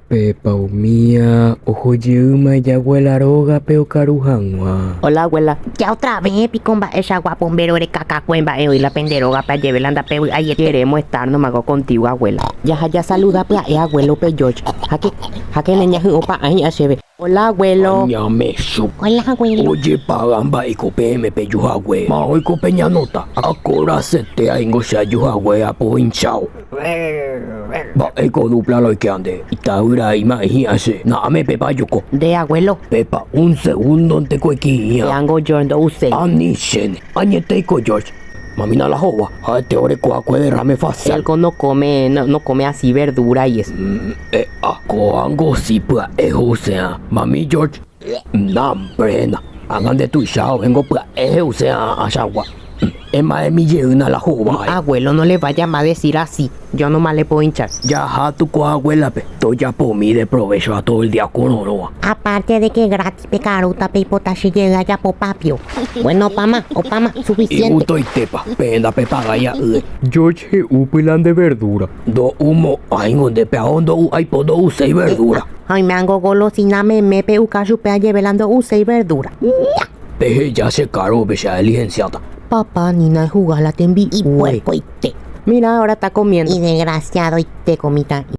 Pepa umía oho jeýma ijaguéla rógape okaru hag̃ua. Hola abuela. Ya otra vez piko mba'eichagua pombéro rekakakue mba'e oĩ la pende rógape ajeve la ndapevy'aiete. Queremos estar nomás contigo abuela. Jaha jasaluda pya'e abuelo-pe George. Háke, háke neñahy'õpa'ã hi'ã chéve. Hola abuelo. Añamechu. Hola abuelo. Ojepaga mba'éiko peẽme peju hague. Ma'õiko peñanóta. Akorasete aingo che aju hague apoinchao. Mba'éiko dupla la oike ande. Ita'ýra ima'ẽ hi'ã che. Na'áme pépa ajoko. Nde abuelo. Pépa un segúndonte ko eki'ĩha. Che ángo George ndo'uséi. Ani chéne. Añetéiko George. Mamína la hova. Ha'ete oreko'akue derrame facial. Él no come, no come así verdura y eso. E'a. Ko'ág̃a si pya'e ho'use'ã. Mami George. Nambrena. Ág̃a nde tuicha ovéngo pya'e he'use'ã achagua. Ema'ẽmi jeýna la hovái. Abuelo no le vaya ma decir así, yo no ma le puedo hinchar. Jaha tuku abuela-pe, tojapomi de provecho ha todo el día kororõva. Aparte de que gratis pe karúta peipota che jey ajapo papio. Bueno opáma, opáma, suficiente. Igustoitépa, peẽ ndapepagái a'ýe. George he'u pyla nde verdura. Ndo'u mo'ãingo nde pe ao ndo'u aipo ndo'uséi verdura. Ha oiméango golosina meme pe'uka chupe ajeve la ndo'uséi verdura. Ña! Peheja che kárgope che diligenciáta. Papá, anína ehuga la tembi'úre. Ipuerkoite. Mira, ahora está comiendo. Idesgraciadoite ko mitã'i.